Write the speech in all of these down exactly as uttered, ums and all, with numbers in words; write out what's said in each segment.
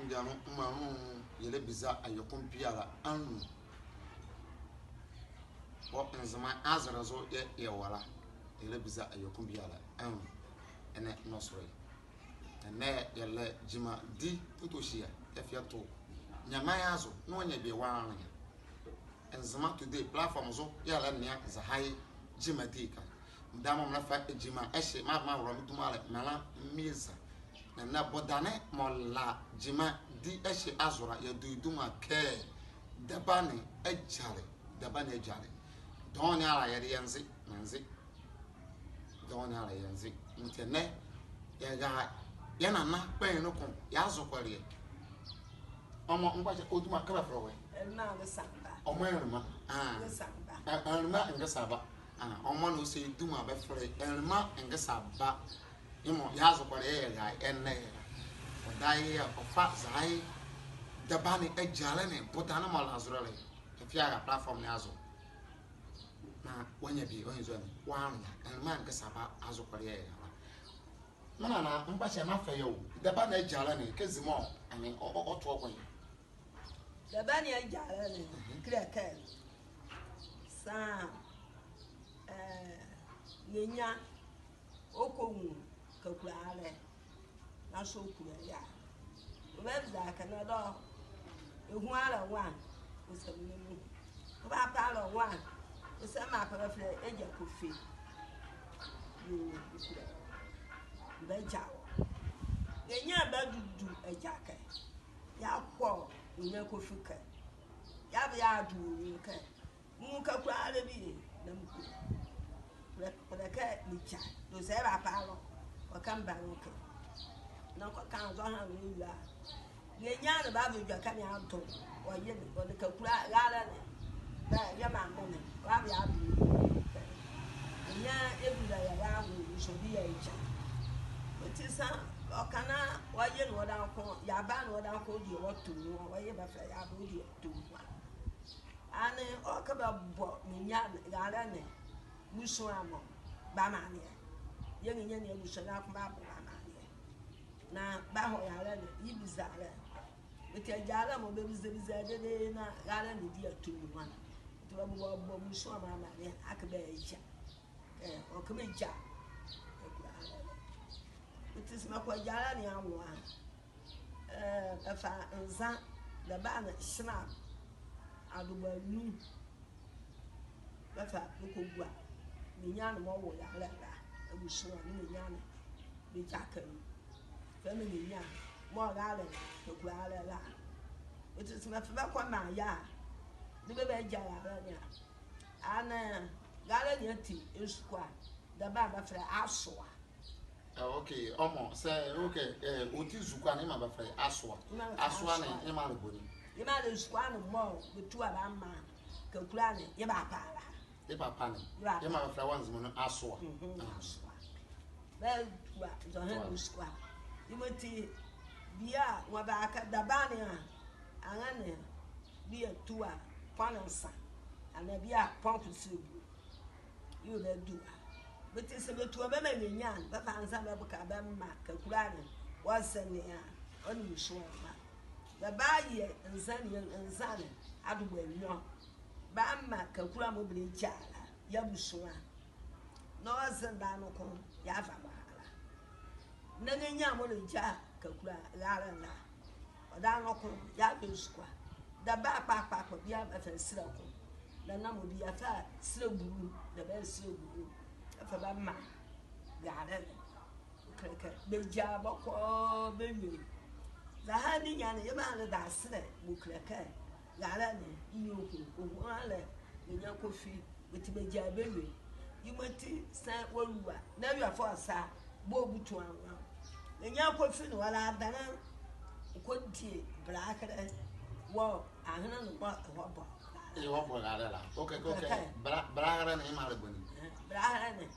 Biala mɔɔ yɛlɛbiza awie ko biala anu. Wɔ Nzema azɛlɛ zo yɛɛ yɛwɔ la, yɛlɛbiza awie ko biala anu. Ɛnɛ nɔsolɛ. Ɛnɛ yɛlɛ gyimadi totohyia, yɛfa yɛto Nyɛma ye azo, na wɔanyɛ bie wɔanlea. Nzema Today platform zo yɛɛ yɛlɛnea zɛhae gyimadi ka. Medame mraalɛ fa gyima ɛhye, meava meawoloa me duma la, mraalɛ meza. Na ɛnɛ bɔdane mɔɔ la gyimadi ɛhye azo la, yɛdo ye duma kɛ dɛba ne agyalɛ, dɛba ne agyalɛ. Dɔɔnwo ne ala yɛde yɛ nze, menze. Dɔɔnwo ne ala yɛ nze. Yemɔti ɛnɛ, yɛra yɛ nana kpanyinli ko ye azokɔlɛ. Ɔmɔ, mgbashɛ, ɔ duma kɛ bɛfɛlɛ wɔ ɛ? Ɛluma Ngesamba. Ɔmɔ Ɛluma. Ah. Ngesamba. Ɛ, Ɛluma Ngesamba. Ah, ɔmɔ na ɔse ye duma bɛfɛlɛ ye Ɛluma Ngesamba. Yemɔ ye azokɔlɛ yɛɛ yɛra ɛnɛ la. Ɔdaye a ɔfa zɛhae dɛba ne agyalɛ ne bɔdane mɔɔ la zolɛ la. Ɛfa yeara platform ne azo. Na wɔanyɛ bie, wɔanyɛ zolɛ ne, wɔanlea, Ɛluma Ngesamba azokɔlɛ yɛɛ yɛra la. Me nana, mgbashɛ meafa yɛ o, dɛba ne agyalɛ ne, kɛ zi mɔɔ, ɛnee, ɔ, ɔ, ɔtoa kɔ ye. Dɛba ne agyalɛ ne, mhm, kile kɛ, saa, eh, nrenyia, ɔkɔnwu Kakula raalɛ. Na sɔ ɔkula ye a, ɔbabiza kɛ ɛnɛ dɔ, ɛhu raalɛ nwo a, ɔse menli mehu. Ɔbapa raalɛ nwo a, ɔse mapa bɛfɛlɛ ye Egya Kofi. Yoo, ɔkula. Bɛgya wɔ. Nrenyia badudu Egya ɛkɛ. Yeakɔ Nrenyia Kofi ɛkɛ. Yeaba yeado wɔ ɔ nwo ɛkɛ. Mehu Kakula raalɛ bie, na mekɔ. Kpɛlɛ, kpɛlɛ kɛ megya, dɔɔ saa ɛbapa raalɛ, ɔka me ba nwo ɛkɛ. Na ɔkɔka zɔhane nwo ɛwie a, nrenyia ne bava edwɛkɛ ne ado, ɔyɛ ne, ɔnee Kakula raalɛ ne, bɛ, yɛɛ maame ne, ɔbava yeado. Nrenyia ɛbula ye a, ɔnwo nso bie a ɛgya. Ɔti saa, ɔka na ɔyɛ ne ɔdaye noko, yeaba ne ɔdaye noko deɛ ɔto nwo, ɔyɛ bɛfɛlɛ yeaba ɔdeɛ ɔto nwo a. Ɛnee ɔkɛ bɛbɔ nrenyia raalɛ ne abusua mɔ bɛ amaneɛ. Yɛɛ nrenyia ne abusua ne ako bɛabɔ bɛ amaneɛ. Na bɛahɔ raalɛ ne, yebiza raalɛ. Bɛti agyalɛ mɔ bɛbizabiza dedee na raalɛ ne di ato nwo a. Ɔti bɛbɔ, bɛbɔ abusua mɔ amaneɛ, akee bɛagya. Ɛɛ, ɔkɛ bɛgya. Ɛkula raalɛ. Ɔti saa mekɔ agyalɛ ne anwo a. Ɛɛ, bɛfa nza, dɛba ne hyena adobɔ anu. Bɛfa bɛkɔgua nrenyia ne mɔɔ wo raalɛ la abusua ne nrenyia ne bɛgya kɛ nu. Fɛɛ me nrenyia mɔɔ raalɛ Kakula raalɛ la. Ɔti saa mefɛlɛ bɛ kɔmaa ye a, na bɛbagya raalɛ ne a. Ɛnee raalɛ ne ati ezukoa, dɛba bɛfɛlɛ ye asoa. Ah, okay, ɔmɔ, saa, okay, eh, ɔti ezukoa ne yemɔ a bɛfɛlɛ ye asoa. Yemɔ a bɛfɛlɛ ye asoa ne, asoa. Yemɔ a le boni? Yemɔ a le ezukoa ne mɔɔ bɛtua bɛmaa Kakula ne, ye papa la. Ye papa ne. Ye papa. Yemɔ a bɛfɛlɛ ye wɔ Nzema nu asoa. Mhm, ah, asoa. Bɛtua zɔhane ne ezukoa. Yemɔti bie a, wɔbaka dɛba ne a, anrɛɛ ne, bie tua pɔne nsa. Anaa bie a pɔne ko srɛbulu. Yɛɛ bɛdua. Bɛti saa bɛtua bɛmaa nrenyia ne, bɛfa nza bɛboka bɛmaa Kakula ne, ɔze ne a, ɔ nee abusua mɔ a. Bɛbayɛ nza ne, nza ne adobɔ anu. Bɛamaa Kakula mɔɔ bɛlɛgya la, ye abusua. Na ɔze ne daa noko, yeava mɔɔ ala. Na nrenyia mɔɔ lɛgya Kakula raalɛ ne la, ɔdaye noko, yeawie ezukoa. Dɛba kpakpakpa bie a bɛfɛlɛ ye srɛko. Na namɔ bie yefa srɛbulu, dɛba srɛbulu. Bɛfa bɛmaa raalɛ ne. Ɔkile kɛ bɛgya bɔkɔɔ bɛwie. Zɛhae ninyɛne, yemɔ a le daserɛ mɔɔ kile kɛ raalɛ ne, nrenyia ɔhu, ɔhu raalɛ, nrenyia Kofi. Bɛti bɛgya bɛwie. Yemɔti saa wɔlua, na awie fɔɔ sa, bɔ ɔbutu anwo a. Nrenyia Kofi ne ɔladanle, ɔkɔdie braherɛ wɔ ahenle ne mɔɔ ɛhɔbɔ. Ɛhɔbɔ raalɛ la. Okay, okay. Bra-, braherɛ ne yemɔ a le boni? Eh, braherɛ ne.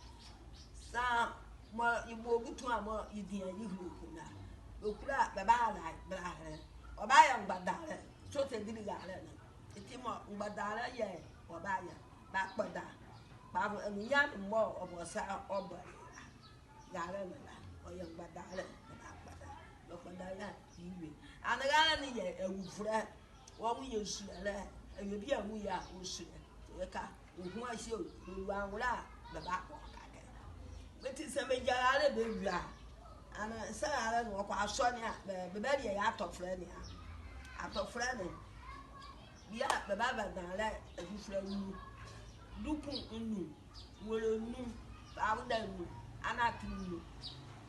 Saa mɔɔ yebɔ ɔbutu a mɔɔ yedi a yehile ko la. Bɛkula, bɛbala braherɛ. Ɔbayɛ mgbadalɛ. Sɔsɛ dile raalɛ ne. Ɔti mɔɔ mgbadalɛ yɛɛ ɔbayɛ. Bɛakpɔda. Bɛava, ɛnee nrenyia ne mɔɔ ɔbɔ sa ɔbɔ raalɛ ne la, ɔyɛ mgbadalɛ, bɛbakpɔda. Bɛkpɔda a, yewie. Anrɛɛ raalɛ ne yɛ awuvolɛ, wɔnwo yɛ sulɛ la, awie bie anwo yɛ a, ɔsulɛ. Yɛka, ɔhu ahye o, bɛwua nwolɛ a, bɛbabɔ kake. Mɔti saa bɛgyalɛ raalɛ bɛwie a, anrɛɛ saa raalɛ ne wɔkɔ asɔ ne a, bɛ, bɛbalie yɛ atɔfolɛ ne a. Atɔfolɛ ne, bie a bɛbava danlɛ adufulɛ anu, duku anu, nwolɛ anu, paoda anu, anate anu.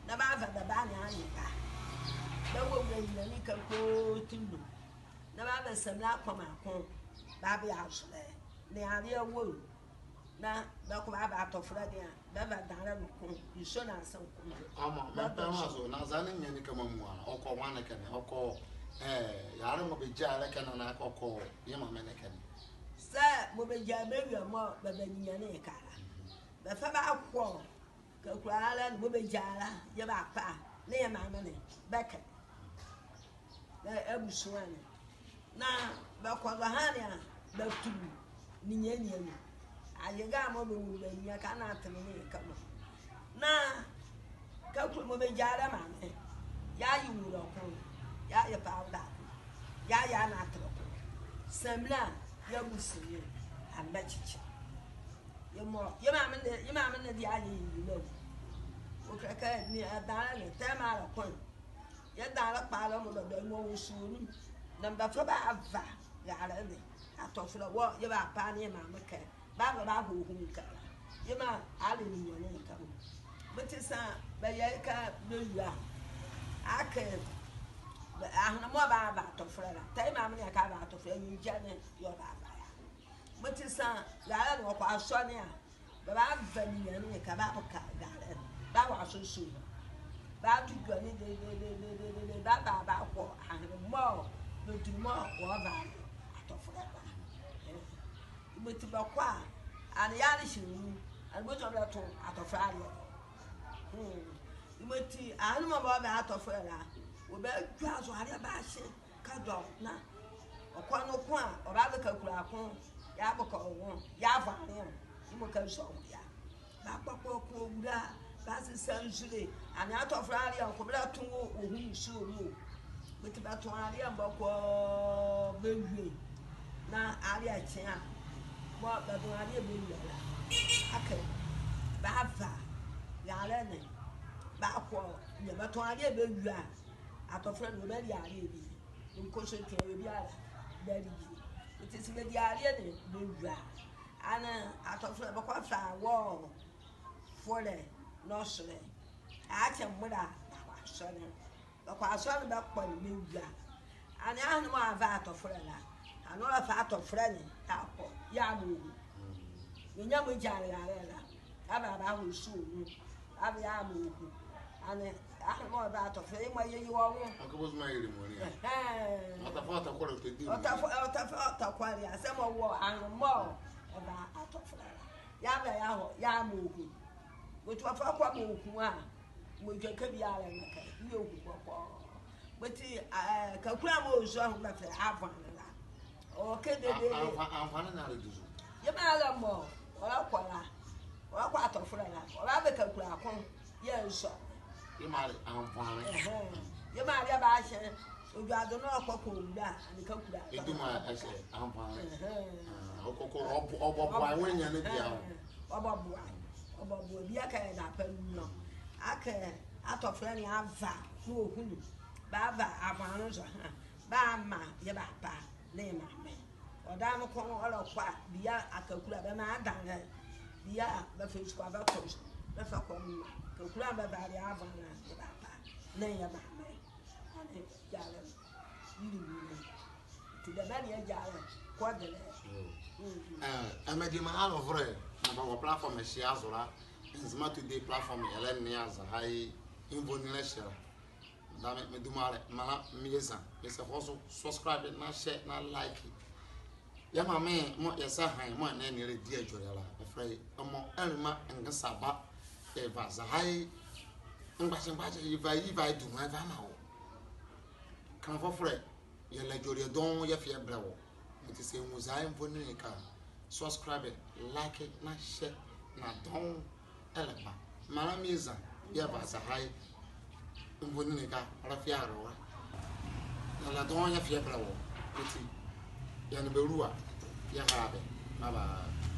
Na bɛava bɛbava ne anyeka. Bɛwowole anyinlɛ ne kɛ kpoti nu. Na bɛava samina kpɔma ko, bɛava bɛazolɛ. Ne aleɛ wɔ nu. Na bɛkɔ bɛava atɔfolɛ ne a, bɛva danlɛ noko, nsuo ne ase noko. Ɔmaa, mempɛ nwo azo, na zane nyia ne kɛ mɔɔ mua, ɔkɔ nwane ɛkɛ ne, ɔkɔ, eh, yɛ raalɛ mɔɔ bɛgyalɛ ɛkɛ ne anaa ɔkɔ yɛ maame ne ɛkɛ ne? Saa mɔɔ bɛgyalɛ bɛwie mɔɔ bɛbanyia ne ɛkɛ la, bɛfa bɛahɔ Kakula raalɛ ne mɔɔ bɛgyalɛ yɛ papa ne yɛ maame ne, bɛkɛ bɛ abusua ne. Na bɛkɔ zɔhane a, bɛtu ninyɛne anu. Ayeka mɔɔ bɛwulo banyia kɛ anatene ne kɛ mɔ. Na kakula mɔɔ bɛgyalɛ maame, yɛaye nwolɛ ko, yɛaye paoda ko, yɛaye anatele ko. Samina, yɛabu sini, anibɛkyekye. Yemɔ, yɛ maame ne, yɛ maame ne deɛ ayɛ yɛ nwolɛ o. Ɔkɛkɛ ne, ɛdanlɛ ne, tɛmɛ ala kɔn. Yɛ danlɛ kpalɛ mɔɔ bɛdɔ yemɔ wɔ sua nu. Na bɛfa bɛava raalɛ ne atɔfolɛ wɔ yɛ papa ne yɛ maame ɛkɛ. Bɛava bɛahɔ ɔhu ɛkɛ la. Yɛ maa ale ninyɛne ɛkɛ mɔ. Mɔti saa bɛyɛ ɛkɛ bɛwie a, akee bɛ, ahenle mɔɔ bɛava atɔfolɛ la. Tɛ yɛ maame ne ɛkɛ ava atɔfolɛ, anyigya ne yɛɛ ɔbava ye a. Mɔti saa raalɛ ne wɔkɔ asɔ ne a, bɛbava ninyɛne ɛkɛ bɛaboka raalɛ ne, bɛawa sɔsɔ nu, bɛato dwɛne dedee, bɛaba bɛahɔ ahenle mɔɔ bɛdunli mɔɔ wɔva atɔfolɛ la. Mɔti bɛkɔ a, ɛnee yɛale hyɛ nu, ɛnee bɛtumi bɛto atɔfolɛ aleɛ. Hmm. Mɔti ahenle mɔɔ bɛva atɔfolɛ la, wɔbadwu azɔhane aleɛ bɛahye. Kɛdɔ na ɔkɔ noko a, ɔbava kakula ko, yɛaboka ɔ nwo, yɛavɔ aleɛ, yemɔ kɛnzua ɔ nwo ye a. Bɛakpakpa ɔ ko ɔwula, bɛasesa nzule, ɛnee atɔfolɛ aleɛ noko bɛlɛto nwo ɔhu nsuo nu o. Bɛti bɛto aleɛ bɛkɔ bɛwie, na aleɛ kye a, mɔɔ bɛdo aleɛ bɛwie la, akee bɛava raalɛ ne, bɛakɔ, nyɛ bɛto aleɛ bɛwie a, atɔfolɛ ne bɛbalie aleɛ bie. Nkoso ɛkɛ awie biala bɛalie bie. Ɔti saa bɛdie aleɛ ne bɛwie a, ɛnee atɔfolɛ bɛkɔfa wɔ folɛ nɔsolɛ. Akyɛ mɔɔ la bɛkɔ asɔ ne. Bɛkɔ asɔ ne bɛkpɔ ne bɛwie a, ɛnee ahenle mɔɔ ava atɔfolɛ la, ɛnee ɔfa atɔfolɛ ne yɛakɔ yɛamaa ɔhu. Nyia mɔɔ gyalɛ raalɛ la, ava bɛahɔ sua nu, ava yɛamaa ɔhu. Ɛnee ahenle mɔɔ ava atɔfolɛ, yemɔ yeye ɔ nwo. Ɔkɛ bɔ zuma yeli mɔɔ ne a. Ɛhɛɛ. Ɔtafa ɔtakwale ɔtɛdi. Ɔtafa, ɔtafa ɔtakwale a, saa mɔɔ wɔ ahenle mɔɔ ɔva atɔfolɛ la, yɛava yɛahɔ yɛamaa ɔhu. Mɔti wɔfa kɔmaa ɔhu a, mɔɔ ɛtwa kɛ biala ɛnle ɛkɛ, yɛɛ ɔhu kpɔkpɔ. Mɔti, eh, kakula mɔɔ ɔzɔ ɛnle bɛfɛlɛ avɔne la. Ɔkɛ dedee. Avɔ, avɔne ne a le du zo. Yemɔ ala mɔɔ ɔlɛkɔ la, ɔlɛkɔ atɔfolɛ la, ɔbava kakula ko, yɛɛ ɔzɔ. Yemɔ a le avɔne. Ɛhɛɛ. Yemɔ a le bɛahyɛ, ɔdwazo ne ɔkɔ kɔ ɔwula, ɛnee kakula. Ɛduma ɛhyɛ avɔne. Ɛhɛɛ. Ah, ɔkɔ kɔ, ɔbɔ, ɔbɔboa, ɛwɔ nyia ne bie a. Ɛhɛɛ. Ɔbɔboa. Ɔbɔboa bie kɛ ɛda pa nu. Akee atɔfolɛ ne ava, ne ɔhu nu. Bɛava avɔne nzo ha. Bɛamaa yɛ papa ne yɛ maame. Ɔdaye noko ɔlɛkɔ a, bie a kakula bɛmaa danlɛ. Bie a bɛfa sukua bɛto zo. Bɛfa kɔ maa kakula bɛbale avɔne a yɛ papa ne yɛ maame. Ɛnee gyalɛ ne yeli mɔɔ ne. Ɔti dɛbɛ ne yɛ gyalɛ kɔ dɛlɛ. Ɛɛ, mediema alɔvolɛ ne bɛwɔ platform ɛhye azo la, Nzema Today platform yɛlɛnea zɛhae nvonlinli ɛhye la. Medame, meduma alɛ, Maame Eza, mese hozo subscribe na share na like. Yɛ maame mɔɔ yɛsa han mɔɔ ɛnɛ ɛnɛ ɛlɛdi edwɛkɛ la, bɛfɛlɛ ye Ɔmɔ Aluma Ngesaba. Ɛva zɛhae mgbakye mgbakye, yeva, yeva ye duma ɛva yemaa wɔ. Kenle fofolɛ, yɛlɛ edwɛkɛ dɔɔnwo yɛfa yɛbɛlɛ wɔ. Mɔti saa ɛnwu zɛhae nvonlinli ɛkɛ a, subscribe, like na share na dɔɔnwo ɛlɛba. Maame Eza, yɛva zɛhae nvonlinli ɛkɛ a, ɔlɛfa ye arelemɔra. Na la dɔɔnwo yɛfa yɛkɛla wɔ. Ɔti, yɛ nee bɛ lu a, yɛkɛla bɛ. Bye bye.